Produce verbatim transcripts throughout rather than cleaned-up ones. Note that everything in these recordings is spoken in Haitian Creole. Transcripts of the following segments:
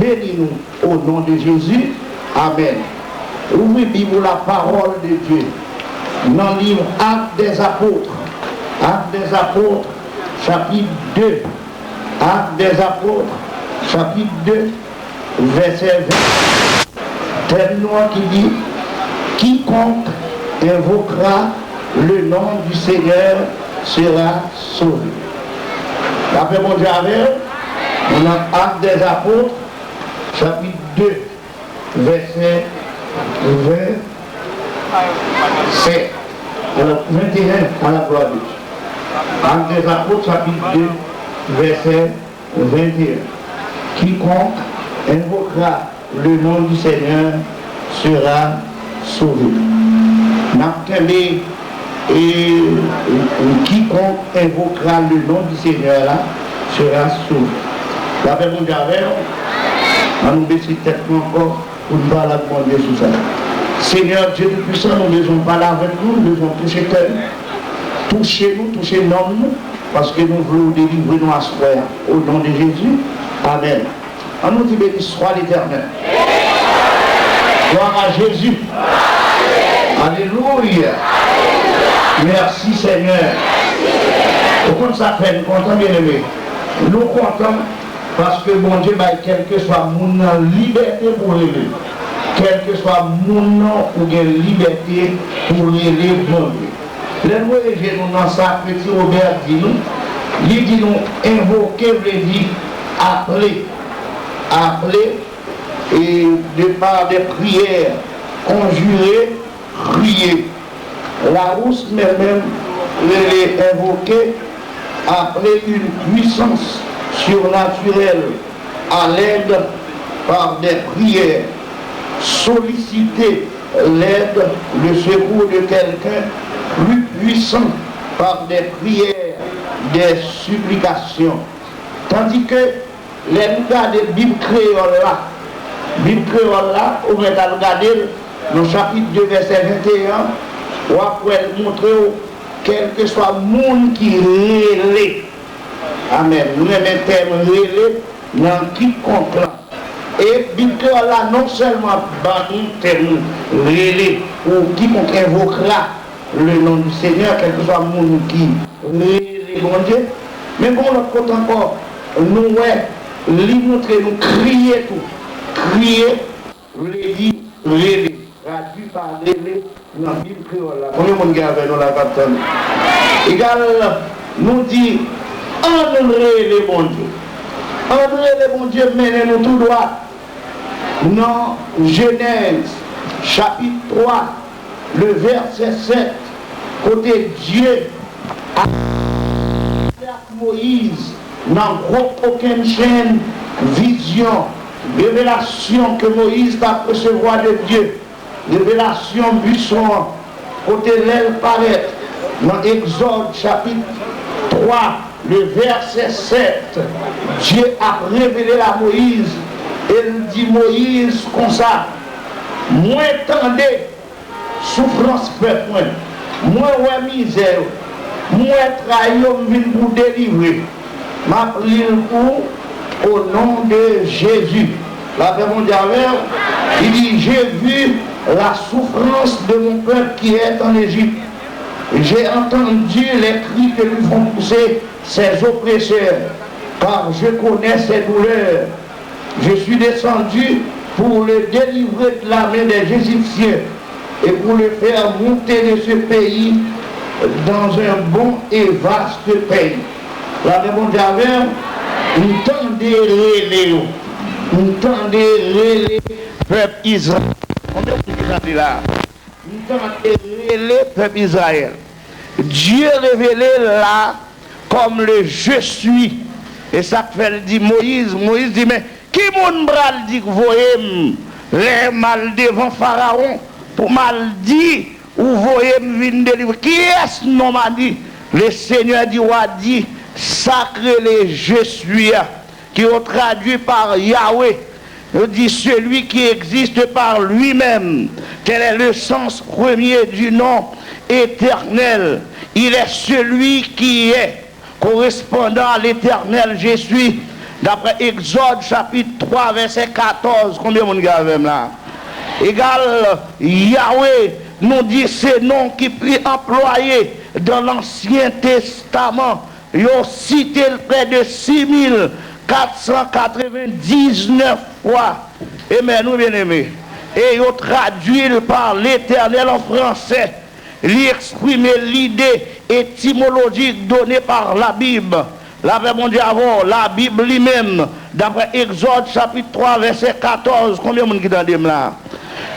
Beni nou o non de Jezi. Amèn. Ouvri Bib ou, la parole de Dieu, nan liv Actes des Apôtres. Actes des Apôtres, chapit de. Actes des Apôtres, chapit de, vèsè ven. Tèm nou an ki di, quiconque invoquera le nom du Seigneur sera sauvé. Lapè Bondye avè w. Nou nan Actes des Apôtres, chapit de, vèsè ven, sèt, euh, venteyen, à la gloire de Dieu. Actes des Apôtres, chapitre deux, verset vingt et un. Quiconque invoquera le nom du Seigneur sera sauvé. N ap kenbe, e, quiconque invoquera le nom du Seigneur la sera sauvé. Lapè Bondye avè w. Ann nou bese tèt nou ankò pou n pale ak Bondye sou sa. Senyè Dye Toupisan, nou bezwen w pale avèk nou, nou bezwen w touche kè nou. Touche nou, touche nanm nou, paske nou vle w delivre nou aswè a. O non de Jezi, amèn. Ann nou di, béni soit l'Éternel. Gloire à Jésus. Alelouya. Mèsi Senyè. Ou konn sa k fè n kontan, byeneme? Nou kontan paske Bondye bay kèlkeswa moun nan libète pou rele. Kèlkeswa moun nan, ou gen libète pou rele Bondye. Lè n voye je nou nan sa ke Ti Robè di nou, li di nou, envoke vle di aple. Aple, e, de par des prières, conjurer, prier. Larousse menm menm rele envoke, appeler une puissance surnaturelle à l'aide par des prières, solliciter l'aide, le secours de quelqu'un plus puissant par des prières, des supplications. Tandis que lè n gade Bib kreyòl la, Bib kreyòl la, ou mèt al gade l nan chapit de, vèsè venteyen an, w ap wè l montre w, kèlkeswa moun ki rele. Amèn. Nou renmen tèm rele nan kidkonk lan. E Bib kreyòl la non sèlman ban nou tèm rele, ou quiconque invoquera le nom du Seigneur, kèlkeswa moun ki rele Bondye. Men gon lòt kote ankò, nou wè li montre nou kriye tou. Kriye vle di rele. Tradui pa rele nan Bib kreyòl la. Konbyen moun ki avè nou la k ap tann? Egal, nou di, ann rele Bondye. Ann rele Bondye mennen nou tou dwat nan Jenèz, chapit twa, le vèsè sèt, kote Dye a ak Moyiz nan gwo kokennchenn vizyon, revelasyon ke Moyiz t ap resevwa de Dye, revelasyon bison an, kote lè l parèt nan Egzòd chapit twa, le vèsè sèt, Dye ap revele l a Moyiz, e l di Moyiz konsa, mwen tande soufrans pèp mwen. Mwen wè mizè yo. M wè tray yo, m vin pou delivre. M ap li l pou ou, au nom de Jésus. Lapè Bondye avè w. Li di, j'ai vu la souffrance de mon peuple qui est en Égypte. J'ai entendu les cris que lui font pousser ses oppresseurs, car je connais ses douleurs. Je suis descendu pour le délivrer de la main des Égyptiens et pour le faire monter de ce pays dans un bon et vaste pays. Lapè Bondye avè w. M tande rele yo. M tande rele pèp Izrayèl. Konbyen moun ki tande la? M tande rele pèp Izrayèl. Dye revele l la kòm le Je suis. E sa k fè l di Moyiz, Moyiz di, men ki moun m pral di k voye m lè m al devan Farawon pou m al di ou voye m vin delivre? Kiyès non m a di? Le Senyè di, w a di sa k rele Je suis a, ki yo tradui pa Yahweh. Yo di, celui qui existe par lui-même, tel est le sens premier du nom éternel. Il est celui qui est, correspondant à l'Éternel, je suis. Daprè Egzòd chapit twa vèsè katòz, konbyen moun ki avè m la? Egal, Yahweh, nou di se non ki pi anplwaye dan Lansyen Testaman. Yo site l prè de sis mil kat san katrevendiznèf fwa. Amen, wi, byeneme. E yo tradui l pa Letènèl an fransè. Li eksprime lide etimolojik done pa Labib. Lapè Bondye avè w. Labib li menm, daprè Egzòd chapit twa vèsè katòz, konbyen moun ki tande m la?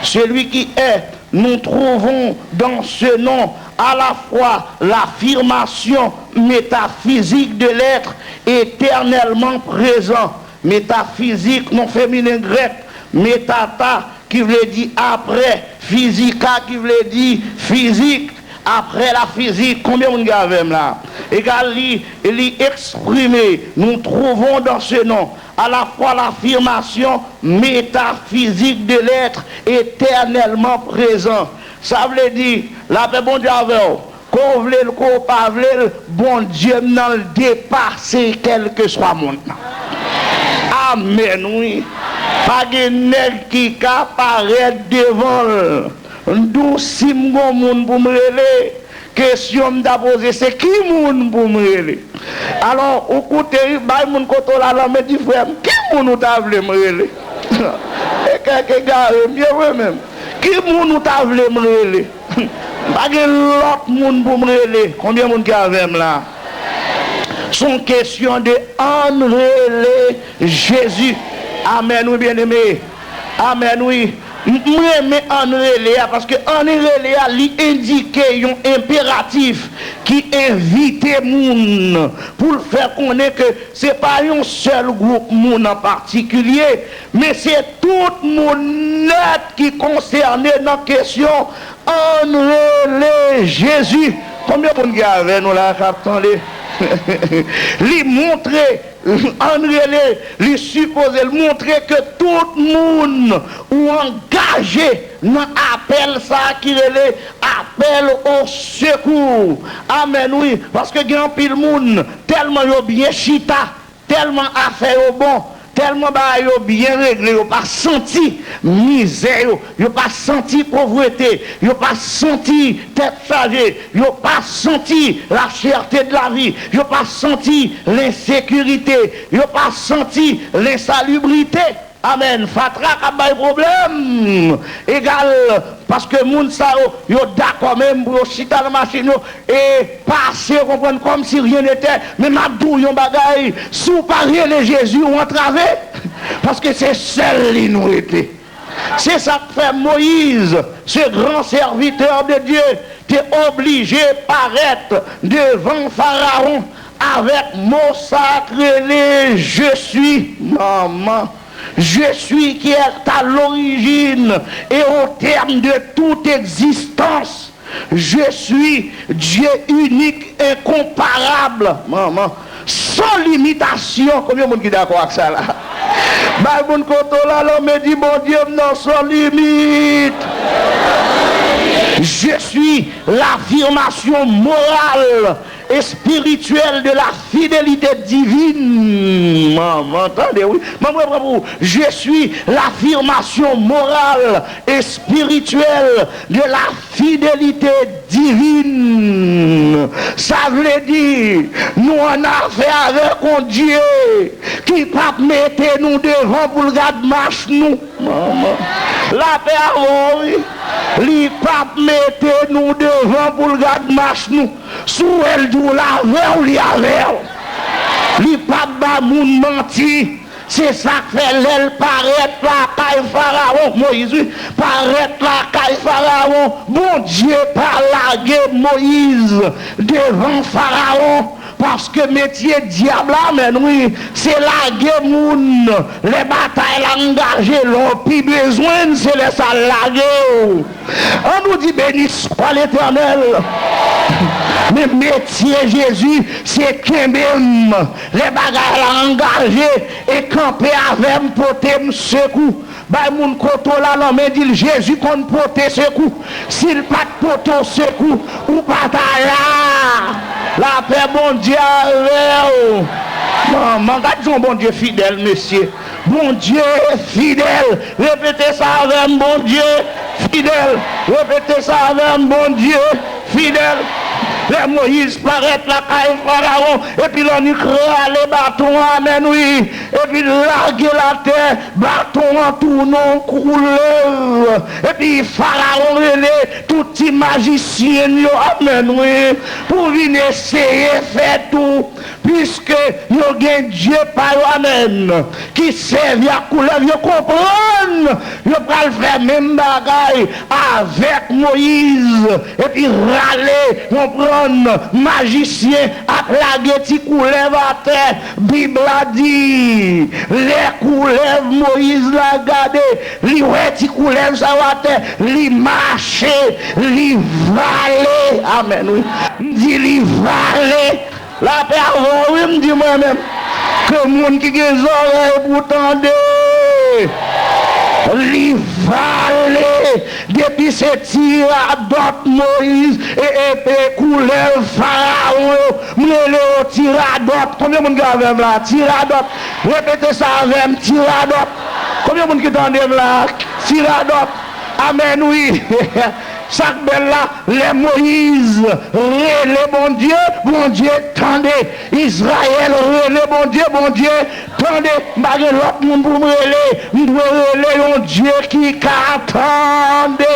Celui qui est, nous trouvons dans ce nom à la fois l'affirmation métaphysique de l'être éternellement présent. Metafizik, non feminen grèk, metata, ki vle di apre, fizika, ki vle di fizik, après la physique. Konbyen moun ki avè m la? Egal, li, li eksprime, nous trouvons dans ce nom à la fois l'affirmation métaphysique de l'être éternellement présent. Sa vle di, lapè Bondye avè w. Ke w vle l, ke w pa vle l, Bondye m nan l depase kèlkeswa moun nan. Amèn, wi. Pa gen nèg ki ka parèt devan l. M di w, si m gon moun pou m rele, kesyon m ta poze se, ki moun pou m rele? Alò, ou koute, wi, bay moun kote w la lanmen, di, frè m, ki moun ou ta vle m rele? E kèk egare m ye, wi, menm. Ki moun ou ta vle m rele? M pa gen lòt moun pou m rele. Konbyen moun ki avè m la? Se yon kesyon de ann rele Jezi. Amèn, wi, byeneme. Amèn, wi. M, m renmen ann rele a, paske ann rele a, li endike yon enperatif ki envite moun pou l fè konnen ke se pa yon sèl gwoup moun an patikilye, men se tout moun nèt ki konsène nan kesyon ann rele Jezi. Konbyen moun ki avè nou la k ap tande? Li montre, ann rele, li sipoze l montre ke tout moun ou angaje nan apèl sa a ki rele apèl o sekou. Amèn, wi, paske gen anpil moun, tèlman yo byen chita, tèlman afè yo bon, tèlman bagay yo byen regle, yo pa santi mizè yo, yo pa santi povrete, yo pa santi tèt chaje, yo pa santi la cherté de la vie, yo pa santi lensekirite, yo pa santi lensalibrite. Amèn. Fatra k ap bay pwoblèm. Egal, paske moun sa yo, yo dakò menm pou yo chita nan machin yo e pase, konprann, comme si rien n'était. Men m ap di w yon bagay, si w pa rele Jezi, w antrave, paske se sèl li nou rete. Se sa k fè Moyiz, ce grand serviteur de Dieu, te oblije parèt devan Farawon avèk mo sa k rele Je suis, manman. Je suis qui est à l'origine et au terme de toute existence. Je suis Dieu unique, incomparable, manman, sans limitation. Konbyen moun ki dakò ak sa la? Bay moun kote w la lanmen, di, Bondye m nan san limit. Je suis l'affirmation morale et spirituelle de la fidélité divine. Manman, tande, wi. Manman, pran pou ou. Je suis l'affirmation morale et spirituelle de la fidélité divine. Sa vle di, nou annafè avèk yon Dye ki p ap mete nou devan pou l gad mach nou. Manman. Lapè avè w, wi. Li p ap mete nou devan pou l gad mach nou. Si w wè l di w l avè w, li avè w. Li p ap ba moun manti. Se sa k fè lè l parèt lakay Farawon, Moyiz, wi, parèt lakay Farawon, Bondye pa lage Moyiz devan Farawon, paske metye dyab la, amèn, wi, se lage moun lè batay la angaje, lè w pi bezwen l, se lè sa l lage w. An nou di, Béni soit l'Éternel. Men metye Jezi, se kenbe m lè bagay la angaje e kanpe avè m, pote m sekou. Bay moun kote w la lanmen, di l, Jezi konn pote sekou. Si l pa t pote w sekou, ou pa ta la. Lapè Bondye avè w. Manman, gad yon Bondye fidèl, mesye. Bondye fidèl. Repete sa avè m, Bondye fidèl. Repete sa avè m, Bondye fidèl. Lè Moyiz parèt lakay Farawon, epi l annik rale baton an, amèn wi, epi l lage l atè, baton an tounen yon koulèv, epi Farawon rele tout ti majisyen yo, amèn wi, pou vin eseye fè tou, piske yo gen dye pa yo, amèn, ki sèvi ak koulèv, yo konprann yo pral fè menm bagay avèk Moyiz, epi rale, konprann, majisyen ap lage ti koulèv atè. Bib la di, lè koulèv Moyiz la gade, li wè ti koulèv sa yo atè, li mache, li vale. Amèn, wi. M di li vale. Lapè avè w, wi, m di mwen menm. Ke moun ki gen zòrèy pou tande, li vale. Depi se ti radòt Moyiz e, e, e koulèv Farawon yo, m rele yo ti radòt. Konbyen moun ki avè m la? Ti radòt. Repete sa avè m, ti radòt. Konbyen moun ki tande m la? Ti radòt. Amèn, wi. Sa k bèl la, lè Moyiz rele Bondye, Bondye tande. Izrayèl rele Bondye, Bondye tande. M pa gen lòt moun pou m rele. M dwe rele yon Dye ki ka tande.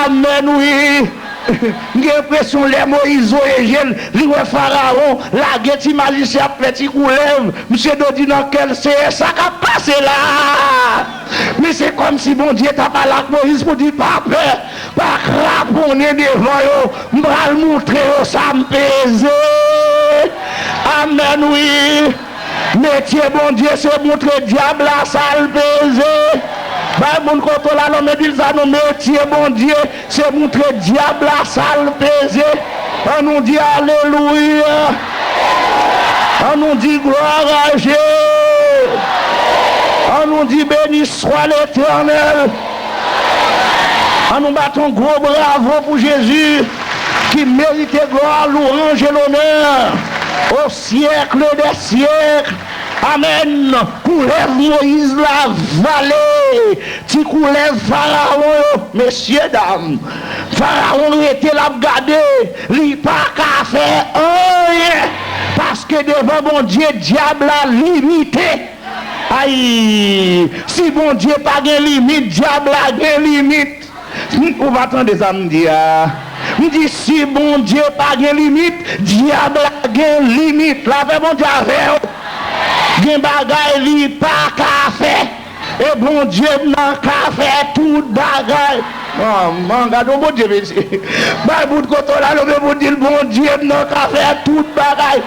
Amèn, wi. M gen enpresyon lè Moyiz voye je l, li wè Farawon lage ti majisyen ap fè ti koulèv. Misye do di nan kè l, Seyè, sa k ap pase la a? Men se kòmsi Bondye ta pale ak Moyiz pou di, pa pè, pa kraponnen devan yo, m pral moutre yo sa m peze. Amèn, wi. Metye Bondye se moutre dyab la sa l peze. Bay moun kote w la non, men di l sa non, metye Bondye se moutre dyab la sa l peze. An nou di alelouya. An nou di gloire à Dieu. An nou di béni soit l'Éternel. An nou bat yon gwo bravo pou Jezi ki merite glwa, louwanj e lonè au siècle des siècles. Amèn. Koulèv Moyiz la vale ti koulèv Farawon yo. Mesye dam, Farawon rete l ap gade, li pa ka fè anyen. Paske devan Bondye, dyab la limite. Ay, si Bondye pa gen limit, dyab la gen limit. M, ou pa tande sa m di a? M di, si Bondye pa gen limit, dyab la gen limit. Lapè Bondye avè w. Gen bagay li pa ka fè. E Bondye m nan ka fè tout bagay. Manman, gade yon Bondye, mesye. Bay bout kote w la, leve pou di l, Bondye m nan ka fè tout bagay.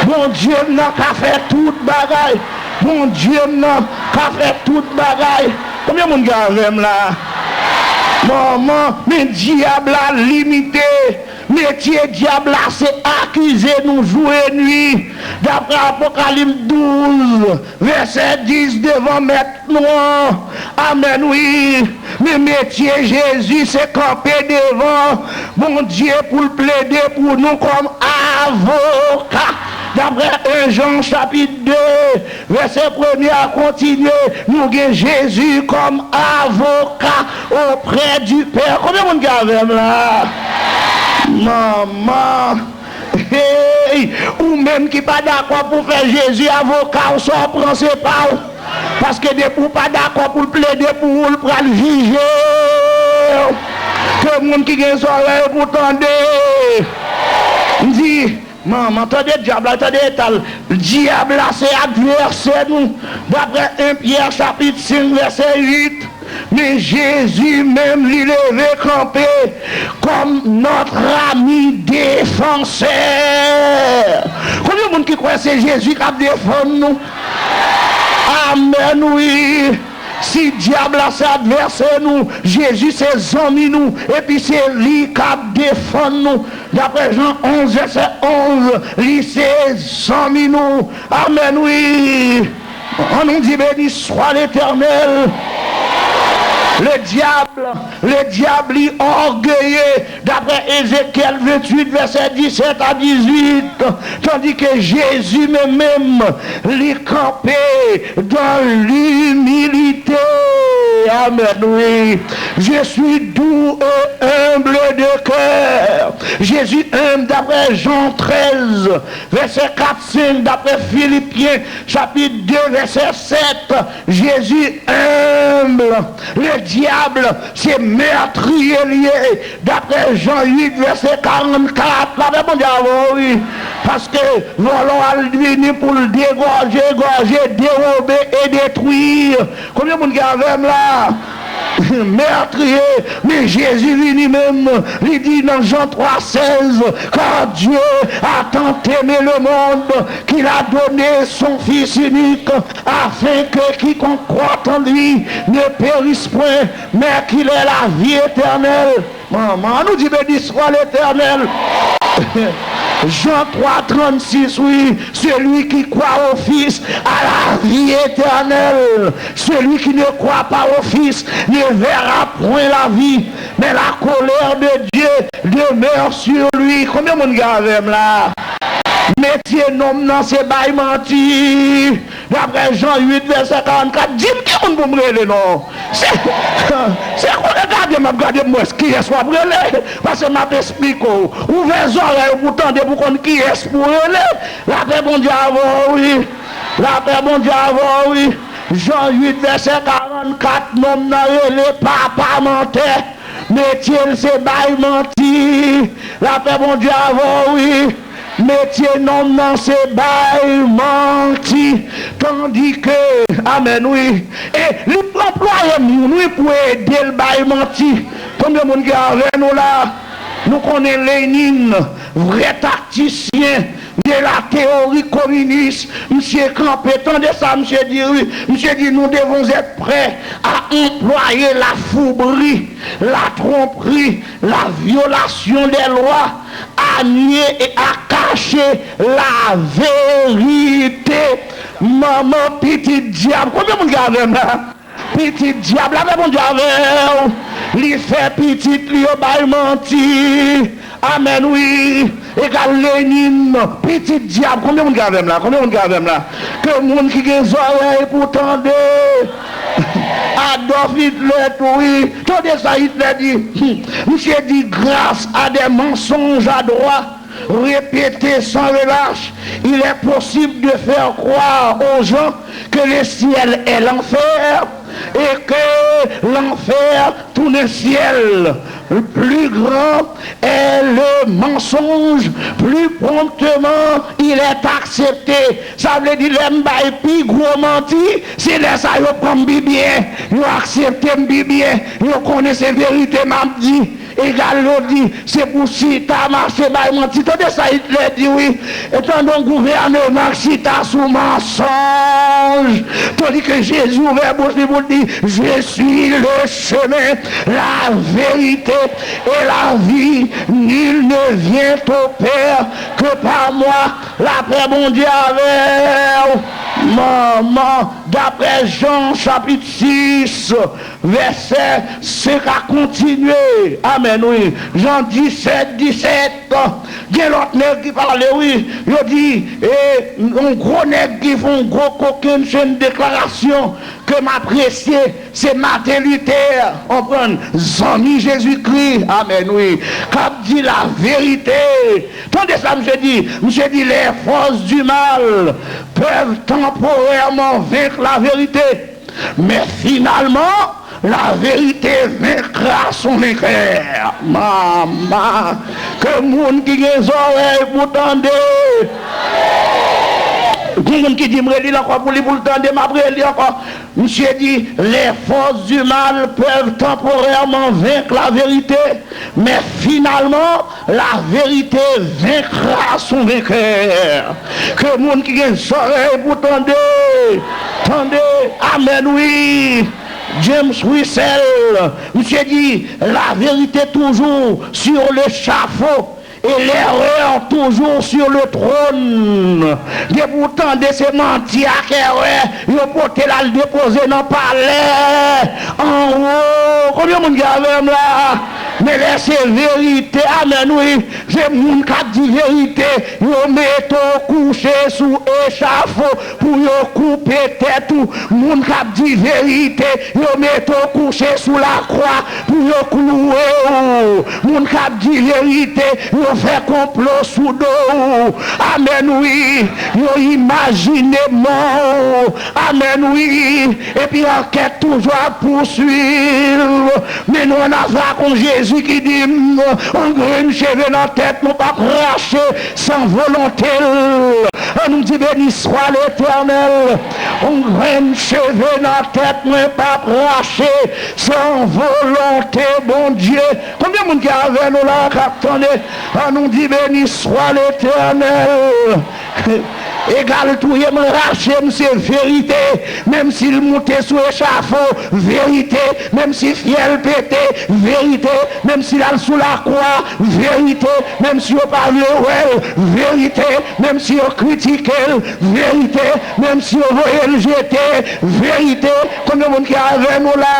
Bondye m nan ka fè tout bagay. Bondye m nan ka fè tout bagay. Konbyen moun ki avè m la? Manman, men dyab la limite. Metye dyab la se akize nou jou e nwi. Daprè Apokalips douz, vèsè dis, devan mèt nou an. Amèn, wi. Men metye Jezi se kanpe devan Bondye pou l plede pou nou kòm avoka. Daprè en Jan chapit de, vèsè premye a kontinye, nou gen Jezi kòm avoka auprès du Père. Konbyen moun ki avè m la? Manman. Hey, ou menm ki pa dakò pou fè Jezi avoka w, sa w pran se pa w. Paske depi w pa dakò pou l plede pou ou, l pral jije w. Ke moun ki gen zòrèy pou tande. M di, manman, tande dyab la, tande eta l. Dyab la se advèsè nou. Daprè en Pyè chapit senk vèsè uit, men Jezi menm li leve kanpe kòm notre ami défenseur. Konbyen moun ki kwè se Jezi k ap defann nou? Amèn, wi. Si dyab la se advèsè nou, Jezi se zanmi nou, epi se li k ap defann nou. Daprè Jan onz, vèsè onz, li se zanmi nou. Amèn, wi. An nou di, béni soit l'Éternel. Le dyab, le dyab li ògeye, daprè Ezekyèl venntuit, vèsè disèt a dizuit, tandike Jezi menm, menm, li kanpe dans l'humilité. Amen, wi. Je suis doux et humble de cœur. Jezi enb, daprè Jan trèz, vèsè kat, senk, daprè Filipyen, chapit de, vèsè sèt, Jezi enb. Le dyab, se mètriye li ye. Daprè Jan uit, vèsè karannkat, lapè Bondye avè w, wi. Paske vòlò a l vini pou l degòje, gòje, dewobe e detwi. Konbyen moun ki avè m la? Mètriye, men Jezi vini menm, li di nan Jan twa sèz, car Dieu a tant aimé le monde qu'il a donné son Fils unique, afin que quiconque croit en lui ne périsse point, mais qu'il ait la vie éternelle. Manman, nou di, béni soit l'Éternel. Jan twa trannsis, wi, celui qui croit au Fils a la vie éternelle. Celui qui ne croit pas au Fils ne verra point la vie, mais la colère de Dieu demeure sur lui. Konbyen moun ki avè m la? Metye nonm nan se bay manti. Daprè Jan uit, vèsè karannkat, di m ki moun pou m rele non. Se, se konnen gade m ap gade m wè kiyès w ap rele. Paske m ap esplike w. Ouvè zòrèy ou pou tande pou konn kiyès pou rele. Lapè Bondye avè w, wi. Lapè Bondye avè w, wi. Jan uit, vèsè karannkat, nonm nan rele papa mantè. Metye l se bay manti. Lapè Bondye avè w, wi. Metye nonm nan se bay manti. Tandike, amèn, wi. E li anplwaye moun, wi, pou ede l bay manti. Konbyen moun ki avè nou la? Nou konnen Lenin, vrè taktisyen de la théorie communiste, misye kanpe, tande sa misye di, wi. Misye di, nous devons être prêts à employer la fourberie, la tromperie, la violation des lois, à nier et à cacher la vérité. Manman pitit dyab. Konbyen moun ki avè m la? Pitit dyab la, men Bondye avè w. Li fè pitit li yo bay manti. Amèn, wi. Egal Lenin. Pitit dyab. Konbyen moun ki avè m la? Konbyen moun ki avè m la? Ke moun ki gen zòrèy pou tande. Adolf Hitler tou, wi. Tande sa Hitler di. Misye di, grâce à des mensonges adroits répétés sans relâche, il est possible de faire croire aux gens que le ciel est l'enfer et que l'enfer tourne ciel. Plus grand est le mensonge, plus promptement il est accepté. Sa vle di, lè m bay pi gwo manti, se lè sa yo pran m pi byen, yo aksepte m pi byen, yo konnen se verite m ap di. Egal yo di, se pou chita mache bay manti. Tande sa Hitler di, wi. E tande yon gouvèneman k chita sou mansonj. Tandike Jezi ouvè bouch li pou l di, je suis le chemin, la vérité et la vie. Nul ne vient au Père que par moi. Lapè Bondye avè w. Manman, daprè Jan chapit sis, vèsè senk a kontinye. Amèn, wi. Jan disèt, disèt. Gen lòt nèg ki pale, wi. Yo di, e, yon gwo nèg ki fè yon gwo kokenn chenn deklarasyon ke m apresye, se Martin Luther, konprann, zanmi Jezikri, amèn, wi, k ap di laverite. Tande sa misye di, misye di, les forces du mal peuvent temporairement vaincre la vérité, mais finalement, la vérité vaincra son vainqueur. Manman, ke moun ki gen zòrèy pou tande. Gen moun ki di, m reli l ankò pou li, pou l tande, m ap reli ankò. Misye di, les forces du mal peuvent temporairement vaincre la vérité, mais finalement, la vérité vaincra son vainqueur. Ke moun ki gen zòrèy pou tande, tande. Amèn, wi. James Russell, misye di, la vérité toujours sur l'échafaud et l'erreur toujours sur le trône. Depi w tande se manti ak erè, yo pote l al depoze nan palè anwo. Konbyen moun ki avè m la? Men lè se verite, amèn wi. Se moun k ap di verite, yo mete w kouche sou echafo pou yo koupe tèt ou. Moun k ap di verite, yo mete w kouche sou lakwa pou yo klouwe w. Moun k ap di verite, yo fè konplo sou do w. Amèn wi. Yo imajine mò w. Amèn wi. Epi ankèt toujou ap pouswiv. Men nou ann avè ak yon Jezi ki di m, yon grenn cheve nan tèt nou p ap rache san volonte l. Ann nou di, beni swa Letènèl. Yon grenn cheve nan tèt mwen p ap rache san volonte Bondye. Konbyen moun ki avè nou la k ap tande? Ann nou di, beni swa Letènèl. Egal touye m, rache m, se verite. Menm si l moute sou echafo, verite. Menm si fyè l pete, verite. Menm si l al sou lakwa, verite. Menm si yo pa vle wè l, verite. Menm si yo kritike l, verite. Menm si yo voye l jete, verite. Konbyen moun ki avè nou la?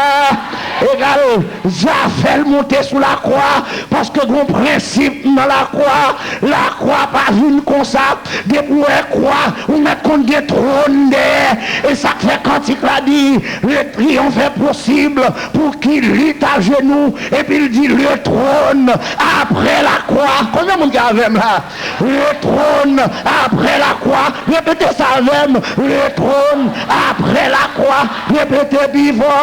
Egal, zafè l moute sou lakwa, paske gon prensip nan lakwa. Lakwa pa vin konsa. Depi w wè kwa, ou mèt konn gen twòn dèyè. E sa k fè kantik la di, le triomphe est possible pour qui lutte à genoux. Epi l di, le trône après la croix. Konbyen moun ki avè m la? Le trône après la croix. Repete sa avè m. Le trône après la croix. Repete pi fò.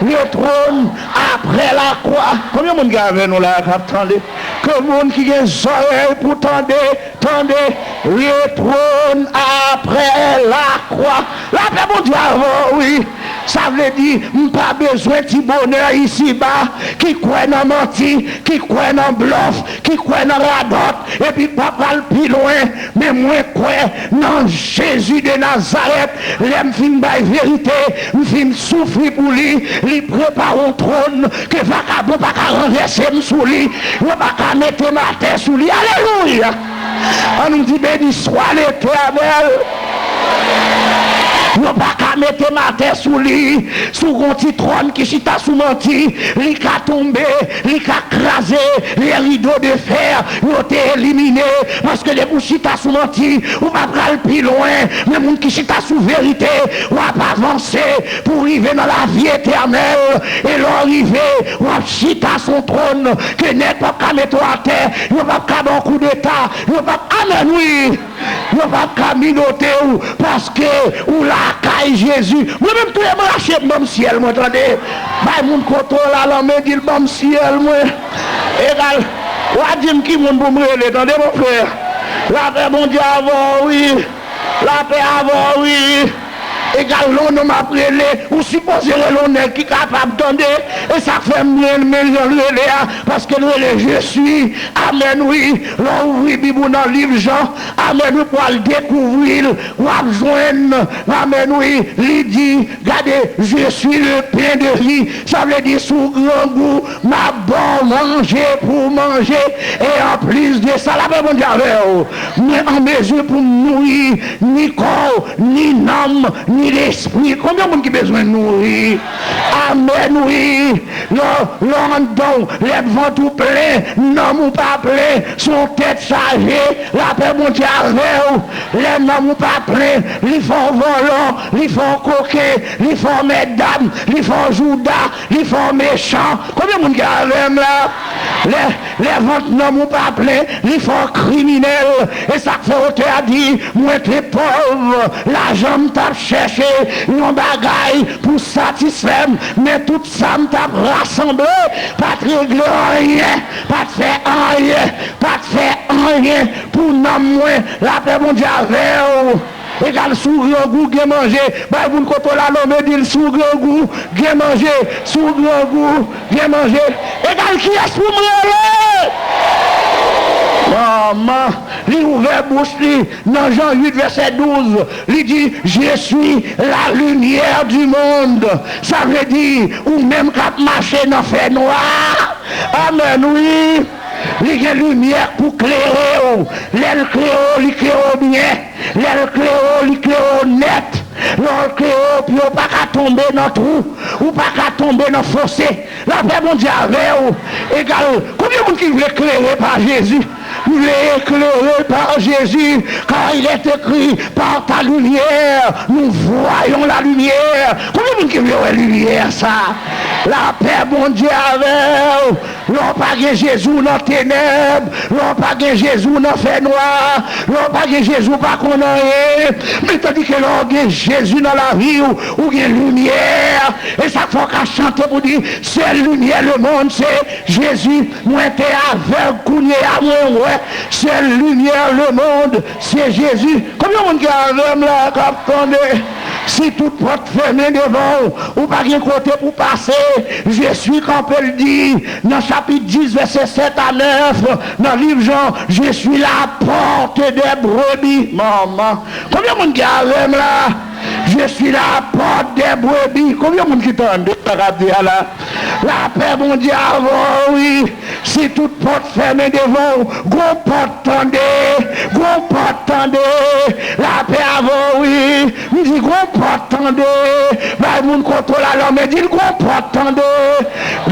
Le trône après la croix. Konbyen moun ki avè nou la k ap tande? Ke moun ki gen zòrèy pou tande, tande. Le trône après la croix. Lapè Bondye avè w, wi. Sa vle di, m pa bezwen ti bonè isiba ki kwè nan manti, ki kwè nan blòf, ki kwè nan radòt, epi pa pral pi lwen. Men mwen kwè nan Jezi de Nazarèt. Lè m fin bay verite, m fin soufri pou li, li prepare yon twòn ke vakabon pa ka ranvèse m sou li, yo pa ka mete m atè sou li. Alelouya! Ann nou di, beni swa Letènèl. Yo pa ka mete m atè sou li. Si w gon ti twòn ki chita sou manti, li ka tonbe, li ka kraze. Les rideaux de fer yo te elimine, paske depi w chita sou manti, ou pa pral pi lwen. Men moun ki chita sou verite, w ap avanse pou w rive nan lavi etènèl. E lè w rive, w ap chita sou yon twòn ke nèg p ap ka mete w atè, yo p ap ka ba w koudeta, yo p ap, amèn wi. Yo p ap ka minote w, paske ou lakay Jezi. Mwen menm tou, e m rache m ban m syèl mwen, tande. Bay moun kote w la, lanmen, di l ban m syèl mwen. Egal, w a di m ki moun pou m rele, tande, mon frè. Lapè Bondye avè w, wi. Lapè avè w, wi. Egal, lè w non m ap rele, ou sipoze rele yon nèg ki kapab tande. E sa k fè m renmen jan l rele a, paske l rele je suis. Amèn, wi. Lè w ouvri Bib ou nan liv Jan, amèn, wi, pou w al dekouvri l, w ap jwenn, amèn, wi, li di, gade, je suis le pain de vie. Sa vle di, si w grangou, m ap ba w manje pou w manje. E anplis de sa, lapè Bondye avè w. Mwen an mezi pou m nouri ni kò w, ni nanm, ni lespri. Konbyen moun ki bezwen nouri? Amèn, wi. Lè, lè anndan w, lè vant ou plen, nanm ou pa plen, se yon tèt chaje, lapè Bondye avè w. Lè nanm ou pa plen, li fè w vòlò, li fè w koken, li fè w mètdam, li fè w jouda, li fè w mechan. Konbyen moun ki avè m la? Lè, lè vant nanm ou pa plen, li fè w kriminèl. E sa k fè otè a di, mwen te pòv, lajan m t ap chèche yon bagay pou satisfè m, men tout sa m t ap rasanble pa t regle anyen, pa t fè anyen, pa t fè anyen pou nanm mwen. Lapè Bondye avè w. Egal, si w grangou, gen manje. Bay moun kote w la, lonmen, di l, si w grangou, gen manje. Si w grangou, gen manje. Egal, kiyès pou m rele? Manman, li ouvè bouch li nan Jan uit, vèsè douz. Li di, je suis la lumière du monde. Sa vle di, ou menm k ap mache nan fènwa. Amèn, wi. Li gen limyè pou klere w. Lè l klere w, li klere w byen. Lè l klere w, li klere w nèt. Lè w klere, pye w pa ka tonbe nan twou, ou pa ka tonbe nan fose. Lapè Bondye avè w. Egal, konbyen moun ki vle klere pa Jezi? M vle eklere pa Jezi, car il est écrit, par ta lumière, nous voyons la lumière. Konbyen moun ki vle wè limyè sa? Lapè Bondye avè w. Lè w pa gen Jezi, w nan tenèb. Lè w pa gen Jezi, w nan fènwa. Lè w pa gen Jezi, w pa konn anyen. Men tandike lè w gen Jezi nan lavi w, ou gen limyè. E sa k fè w ka chante pou di, sèl limyè lemonn se Jezi. Mwen te avèg, kounye a mwen wè. Sèl limyè lemonn se Jezi. Konbyen moun ki avè m la k ap tande? Si tout pòt fèmen devan w, ou pa gen kote pou pase. Je suis kanpe l di nan chapit dis vèsè sèt a nèf nan liv Jan, je suis la porte des brebis. Manman, konbyen moun ki avè m la? Je suis la porte des brebis. Konbyen moun ki tande sa k ap di a la? Lapè Bondye avè w, wi. Si tout pòt fèmen devan w, gon pòt tande, gon pòt tande. Lapè avè w, wi. M di gon pòt tande. Bay moun kote w la lanmen, di l gon pòt tande.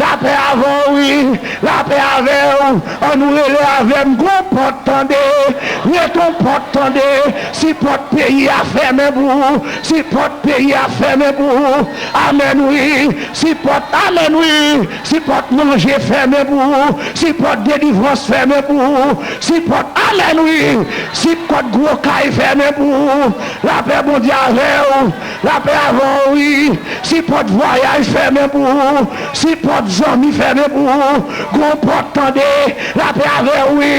Lapè avè w, wi. Lapè avè w. Ann nou rele avè m, gon pòt tande. Met on pòt tande. Si pòt peyi a fèmen pou ou, si pòt peyi a fèmen pou ou. Amèn, wi. Si pòt, amèn, wi. Si pòt manje fèmen pou ou, si pòt delivrans fèmen pou ou, si pòt, amèn, wi. Si pòt gwo kay fèmen pou ou, lapè Bondye avè w, lapè avè w, wi. Si pòt vwayaj fèmen pou ou, si pòt zanmi fèmen pou ou, gon pòt tande, lapè avè w, wi.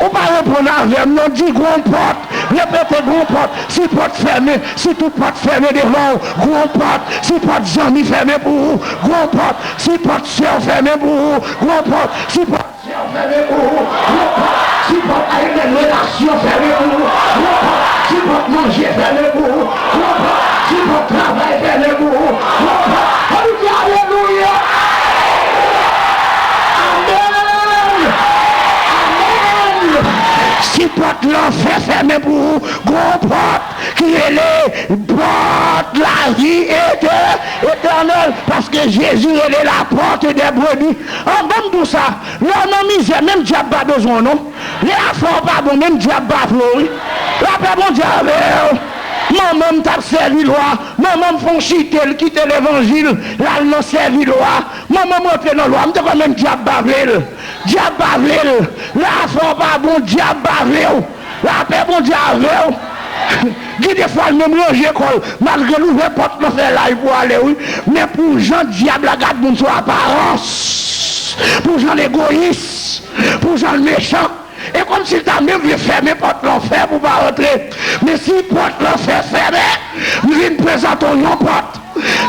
Ou pa reponn avè m, non, di gon pòt. Repete, gon pòt. Si pòt fèmen, si tout pòt fèmen devan w, gon pòt. Si pòt zanmi fèmen pou ou, gon pòt. Si pòt sè w fèmen pou ou, gon pòt. Si pòt sè w fèmen pou ou, gon pòt. Si pòt ak menm relasyon fèmen pou ou, gon pòt. Si pòt manje fèmen pou ou, gon pòt. Si pòt travay fèmen pou ou, gon pòt. Ann nou di alelouya! Amèn! Amèn! Si pòt lanfè fèmen pou ou, gon pòt ki rele pòt lavi ete-, etènèl, paske Jezi rele la porte des brebis. An, ban m di w sa, lè w nan mizè, menm dyab pa bezwen w, non. Lè afè w pa bon, menm dyab pa vle w, wi. Lapè Bondye avè w. Manman m t ap sèvi lwa. Manman m fè yon chite, l kite levanjil, l al nan sèvi lwa. Manman m rantre nan lwa. M te kwè menm dyab pa vle l. Dyab pa vle l. Lè afè w pa bon, dyab pa vle w. Lapè Bondye avè w. Gen de fwa l menm ranje kò l, malgre l ouvè pòt lanfè la pou ale, wi. Men pou jan dyab la gad moun sou aparans, pou jan l egoyis, pou jan l mechan, e kòmsi l ta menm vle fèmen pòt lanfè pou pa rantre. Men si pòt lanfè fèmen, m vin prezante w yon pòt.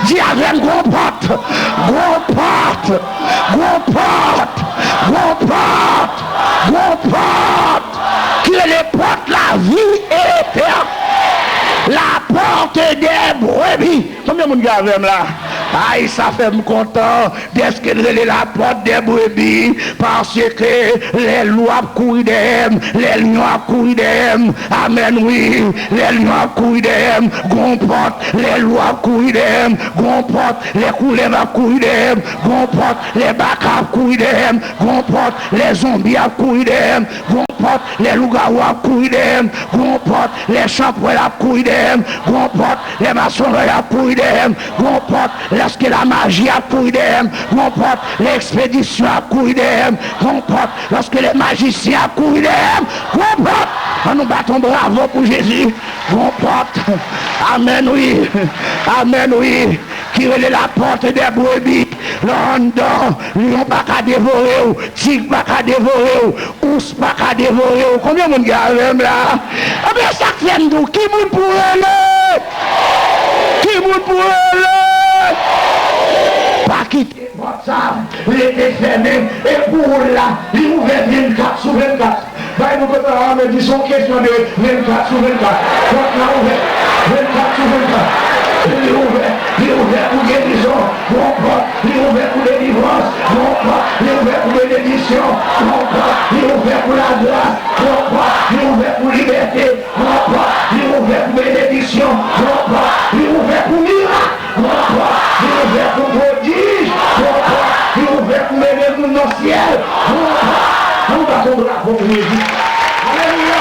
Di avè m, gon pòt, gon pòt, gon pòt, gon pòt, gon pòt, ki rele pòt lavi etènèl. La porte des brebis. Konbyen moun ki avè m la? Ay, sa fè m kontan. Dèske l rele la porte des brebis, paske lè lou ap kouri dèyè m, lè lyon ap kouri dèyè m, amèn, wi, lè lyon ap kouri dèyè m, gon pòt, lè lou ap kouri dèyè m, gon pòt, lè koulèv ap kouri dèyè m, gon pòt, lè baka ap kouri dèyè m, gon pòt, lè zonbi ap kouri dèyè m, gon pòt, lè lougawou ap kouri dèyè m, gon pòt, lè chanpwèl ap kouri dèyè m, gon pòt, lè masonrèy ap kouri dèyè m, gon pòt, lèske lamaji ap kouri dèyè m, gon pòt, lè ekspedisyon ap kouri dèyè m, gon pòt, lèske lè majisyen ap kouri dèyè m, gon pòt. Ann nou bat yon bravo pou Jezi. Gon pòt. Amèn, wi. Amèn, wi. Ki rele la porte des brebis. Lè w anndan, lyon pa ka devore w, tig pa ka devore w, ous pa ka devore w. Konbyen moun ki avè m la? Ebyen, sa k fè m di w, ki moun pou rele? Ki moun pou rele? Pa kite pòt sa rete fèmen. E pou ou la, li ouvè vennkat sou vennkat. Bay moun kote w la, men di se yon kesyon de vennkat sou vennkat. Pòt la ouvè vennkat sou vennkat. Li ouvè, li ouvè pou gerizon. Gon pòt, li ouvè pou delivrans. Gon pòt, li ouvè pou benediksyon. Gon pòt, li ouvè pou lagras. Gon pòt, li ouvè pou libète. Gon pòt, li ouvè pou benediksyon. Gon pòt, pou mirak, gwo pòt li ouvè pou pwodij, gwo pòt li ouvè pou mennen moun nan syèl, gwo pòt pou bat yon bravo pou Jezi. Alelouya!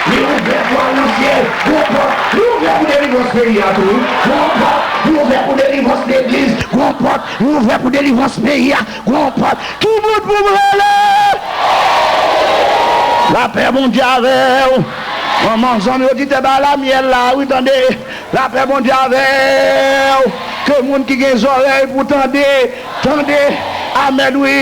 Li ouvè pou al nan syèl, gwo pòt li ouvè pou delivrans peyi a tou, wi. Gwo pòt li ouvè pou delivrans legliz, gwo pòt li ouvè pou delivrans peyi a, gwo pòt. Ki bout pou m rele? Lapè Bondye avè w. Manman, zanmi, oditè, ba la myèl la, wi, tande. Lapè Bondye avè w. Ke moun ki gen zòrèy pou tande, tande. Amèn, wi.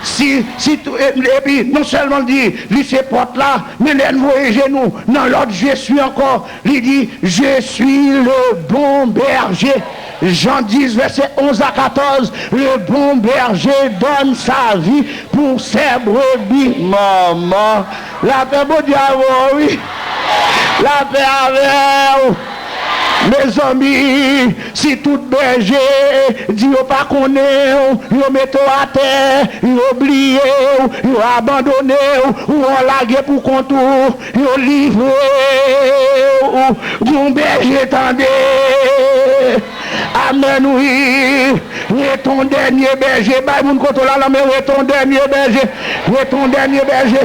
Si, si, tou- e- epi, non sèlman l di, li se pòt la, men lè n voye je nou nan lòt je suis ankò, li di, je suis le bon berger. Jean dix, verset onze à quatorze, le bon berger donne sa vie pour ses brebis. Manman, lapè Bondye avè w, wi. Lapè avè w. Mezanmi, si tout bèje di yo pa konnen w, yo mete w atè, yo bliye w, yo abandone w, ou an lage pou kont ou, yo livre w, gon bèje tande. Amèn, wi. Ret on dènye bèje. Bay moun kote w la, non, men ret on dènye bèje. Ret on dènye bèje.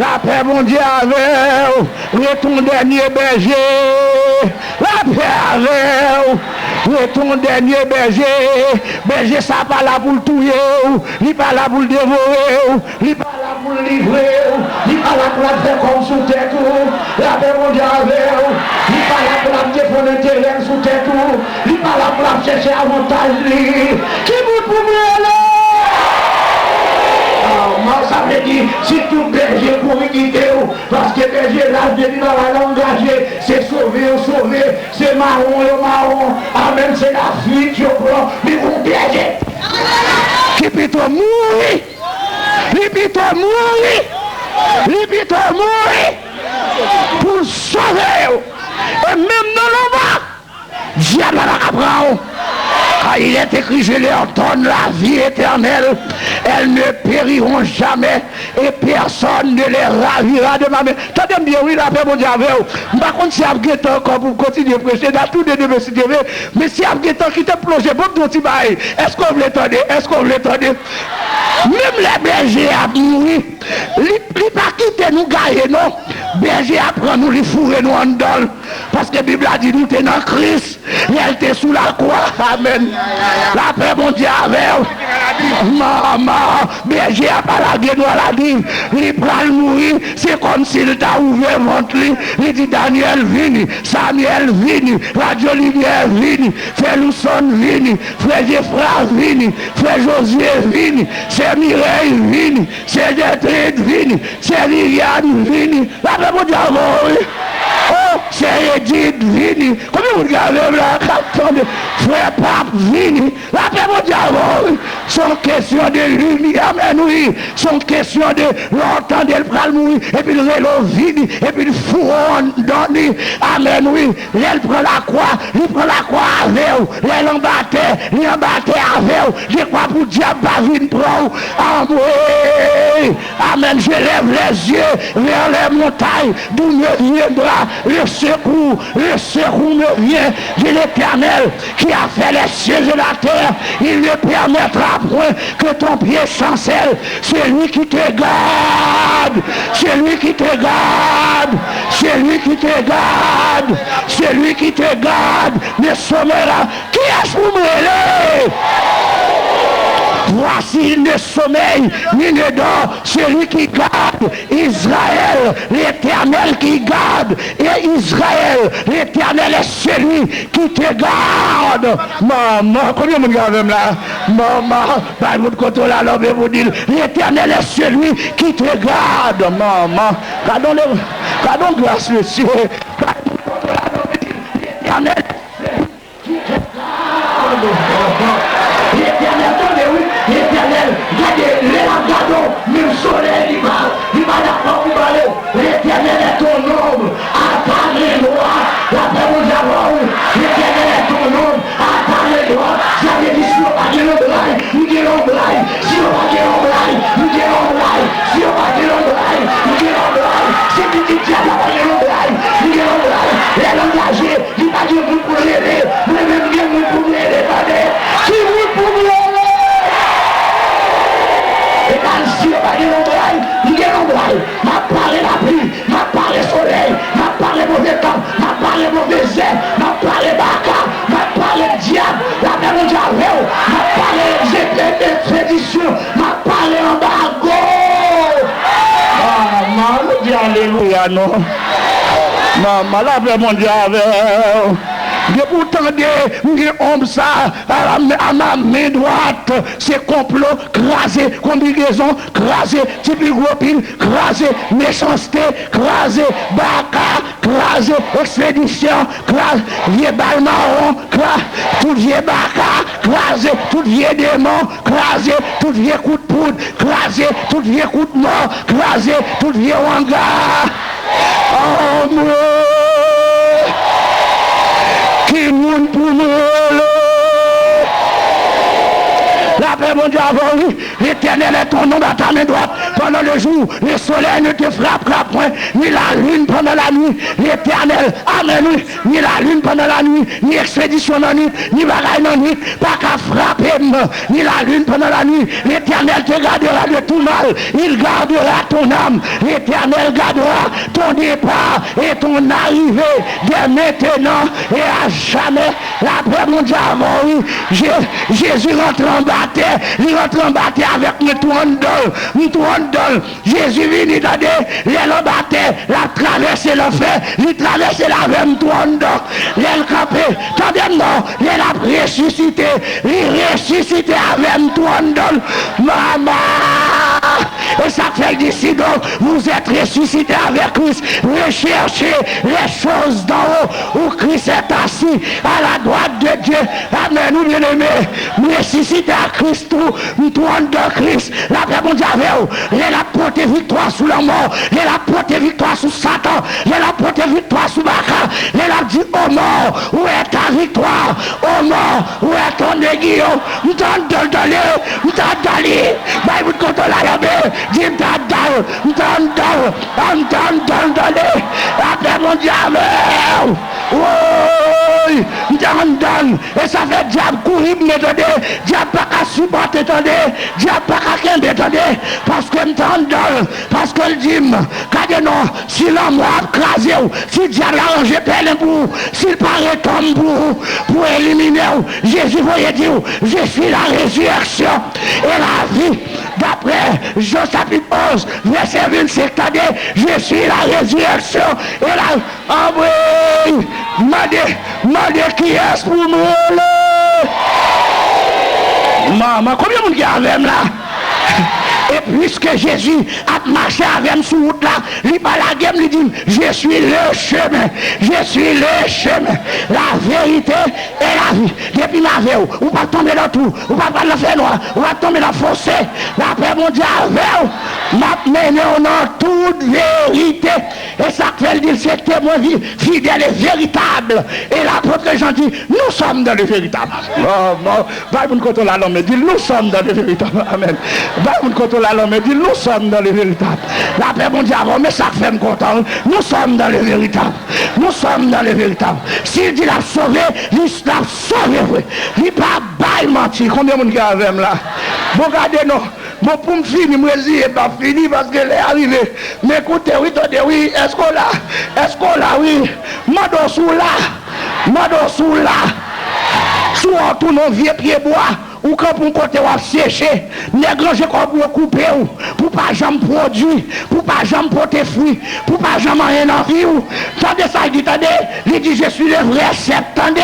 Lapè Bondye avè w. Ret on dènye bèje. Lapè avè w. Ret on dènye bèje. Bèje sa pa la pou l touye w. Li pa la pou l devore w. Li pa la pou l livre w. Li pa la pou l ap fè kòb sou tèt ou. Lapè Bondye avè w. Li pa la pou l ap defann enterè l sou tèt ou. Li pa la pou l ap chèche avantaj li. Ki bout pou m rele? Ah, sa vle di, si tout bèje kouri kite w, paske bèje laj depi bagay la angaje, se sove yo sove, se mawon yo mawon, amèn, se lafuit yo pran, men gon bèje ki pito mouri. Li pito mouri. Li pito mouri pou l sove yo. E menm nan lanmò, dyab la pa ka pran w. Car il est écrit, je leur donne la vie éternelle, elles ne périront jamais, et personne ne les ravira de ma main. Tande m byen, wi, lapè Bondye avè w. M pa konn si ap gen tan ankò pou m kontinye preche. N a toude demen si Dye vle. Men si ap gen tan, kite m plonje. Bon, m di yon ti bagay. Èske w vle tande? Èske w vle tande? Menm lè bèje ap mouri, li, li pa kite nou gaye, non. Bèje a pran nou, li foure nou anndan l. Paske Bib la di nou te nan Kris lè l te sou lakwa. Amèn. Lapè Bondye avè w. Manman, bèje a pa lage nou a ladiv. Li pral mouri. Se kòmsi l ta ouvè vant li. Li di, Danyèl, vini. Samyèl, vini. Radyo Limyè, vini. Frè Louson, vini. Frè Jefra, vini. Frè Jozye, vini. Sè Mirèy, vini. Sè Jètrid, vini. Sè Viviane, vini. Lapè Bondye avè w, wi. Oh, sè Edith, vini. Konbyen moun ki avè m la k ap tande? Frè Pap, vini. Lapè Bondye avè w, wi. Se yon kesyon de limyè, amèn, wi. Se yon kesyon de, lè w tande l pral mouri, epi l rele w vini, epi l foure w anndan li. Amèn, wi. Lè l pran lakwa, li pran lakwa avè w. Lè l anba tè, li anba tè avè w. Dekwa pou dyab pa vin pran w. Amwey! Amèn. Je lève les yeux vers les montagnes, d'où me viendra le secours. Le secours me vient de l'Éternel qui a fait les cieux et la terre. Il ne permettra point que ton pied chancelle. Celui qui te garde, celui qui te garde, celui qui te garde, celui qui te garde ne sommeillera. Kiyès pou m rele? Voici, il ne sommeille ni ne dort, celui qui garde Israël, l'Éternel qui garde et Israël, l'Éternel est celui qui te garde. Manman, konbyen moun ki avè m la? Manman, bay moun kote w la, lòbye pou di l, l'Éternel est celui qui te garde. Manman, gade yon le-, gade yon gras, mesye. Bay moun kote w la, lòbye, l'Éternel est celui qui te garde. Letènèl, tande wi, Letènèl, gade, lè l ap gade w, menm solèy li pa, li pa dakò pou bale w. L'Éternel est ton ombre à ta main droite. Lapè Bondye avè w wi. L'Éternel est ton ombre à ta main droite. Sa vle di si yo pa gen lonbray, m gen lonbray. Si yo pa gen lonbray, m gen lonbray. Si yo pa gen lonbray, m gen lonbray. Si pitit dyab la pa gen lonbray, m gen lonbray. Lè l angaje, li pa gen moun pou l rele. M ap pale ekspedisyon. M ap pale anbago. Ah, man, nou di alelouya, non. Manman, lapè Bondye avè w. Depi w tande, m gen onm sa, a la, a ma men dwat, se konplo, kraze konbinezon, kraze ti pi gwo pil, kraze mechanste, kraze baka, kraze ekspedisyon, kraze vye bal mawon, kraze tout vye baka, kraze tout vye demon, kraze tout vye kout poud, kraze tout vye kout mò, kraze tout vye wanga. Anmwe! Ki moun pou m rele? Lapè Bondye avè w, wi. L'Éternel est ton ombre à ta main droite. Pendant le jour, le soleil ne te frappera point, ni la lune pendant la nuit. L'Éternel, amèn, wi. Ni lalin pandan lanwit, ni ekspedisyon nan nwit, ni bagay nan nwit pa ka frape m. Ni lalin pandan lanwit, Letènèl te gardera de tout mal, il gardera ton âme. L'Éternel gardera ton départ et ton arrivée, dès maintenant et à jamais. Lapè Bondye avè w, wi. Je- Jezi rantre anba tè, li rantre anba tè avèk mwen tou anndan l, m tou anndan l. Jezi vini, tande, lè l anba tè, l ap travèse lanfè, li travèse l avè m tou anndan. Lè l kanpe, tande m non, lè l ap resisite, li resisite avè m tou anndan. Mama! E sa k fè l di, si donc vous êtes ressuscités avec Christ, recherchez les choses d'en haut, où Christ est assis à la droite de Dieu. Amèn, wi, byeneme. M resisite ak Kris tou, m tou anndan Kris. Lapè Bondye avè w. Lè l ap pote viktwa sou lanmò, lè l ap pote viktwa sou Satan, lè l ap pote viktwa sou baka, lè l ap di, ô mort, où est ta victoire? Ô mort, où est ton aiguillon? M t anndan l, tande, m t anndan li. Bay bout kote w la, lanmè, di, m t anndan l, m t anndan l, m t anndan l, tande. Lapè Bondye avè w. Woy, m t anndan l. E sa fè dyab kouri pou mwen, tande. Dyab pa ka sipòte, tande. Dyab pa ka kenbe, tande. Paske m t anndan l. Paske l di m, gade non, si lanmò ap kraze w, si dyab la ranje pèlen pou ou, si l pare tòm pou ou, pou elimine w, Jezi voye di w, je suis la résurrection et la vie. Daprè Jan chapit onz, vèsè vennsenk, tande, je suis la résurrection et la Anmwey! Mande, mande kiyès pou m rele. Manman, konbyen moun ki avè m la? E piske Jezi ap mache avè m sou wout la, li pa lage m, li di m, je suis le chemin, je suis le chemin, la vérité et la vie. Depi m avè w, ou p ap tonbe nan twou, ou p ap pran nan fènwa, ou p ap tonbe nan fose. Lapè Bondye avè w, m ap mennen w nan tout verite. E sa k fè l di l se temwen vi- fidèl e veritab. E lapot Jan di, nous sommes dans le véritable. Oh, bon. Bay moun kote w la lanmen, di l, nous sommes dans le véritable. Amèn. Bay moun kote w la lanmen, di l, nous sommes dans le véritable. Lapè Bondye avè w, men sa k fè m kontan, wi. Nous sommes dans le véritable. Nous sommes dans le véritable. Si l di l ap sove, li l ap sove vre. Li pa bay manti. Konbyen moun ki avè m la? Bon, gade non. Bon, pou m fini, m reziye m ap fini paske lè a rive. Men koute wi, tande wi, èske w la? Èske w la wi? Mande w si w la. Mande w si w la. Si w ap tounen yon vye pye bwa, ou kanpe yon kote w ap seche. Nèg ranje kò pou yo koupe w, pou pa janm pwodui, pou pa janm pote fwi, pou pa janm anyen nan vi w. Tande sa l di, tande. Li di, je suis le vrai cep, tande.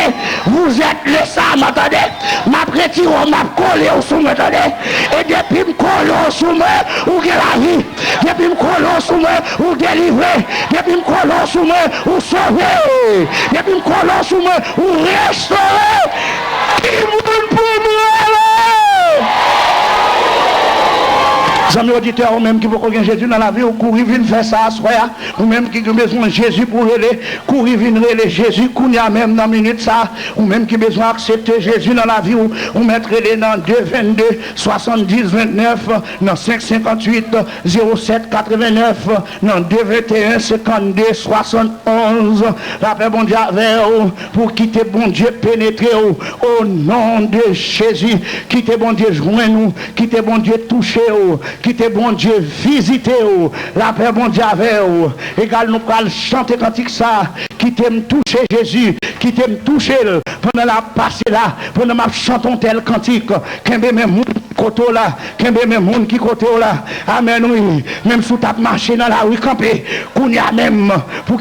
Vous êtes le sarment, tande. M ap retire w, m ap kole w sou mwen, tande. E depi m kole w sou mwen, ou gen lavi. Depi m kole w sou mwen, ou delivre. Depi m kole w sou mwen, ou sove. Depi m kole w sou mwen, ou restore. Ki moun pou m rele? Zanmi oditè, ou menm ki poko gen Jezi nan lavi w, kouri vin fè sa aswè a. Ou menm ki gen bezwen Jezi pou rele, kouri vin rele Jezi kounye a menm nan minit sa. Ou menm ki bezwen aksepte Jezi nan lavi w, ou mèt rele nan de vennde swasanndis vennèf, nan senk senkanntuit zewo sèt katrevennèf, nan de venteyen senkannde swasannonz. Lapè Bondye avè w, pou kite Bondye penetre w. O non de Jezi, kite Bondye jwenn ou, kite Bondye touche w. Kite Bondye vizite w. Lapè Bondye avè w. Egal, nou pral chante kantik sa. Kite m touche Jezi. Kite m touche l pandan l ap pase la, pandan m ap chante yon tèl kantik. Kenbe men moun ki kote w la. Kenbe men moun ki kote w la. Amèn, wi. Menm si w t ap mache nan lari, kanpe kounye a menm pou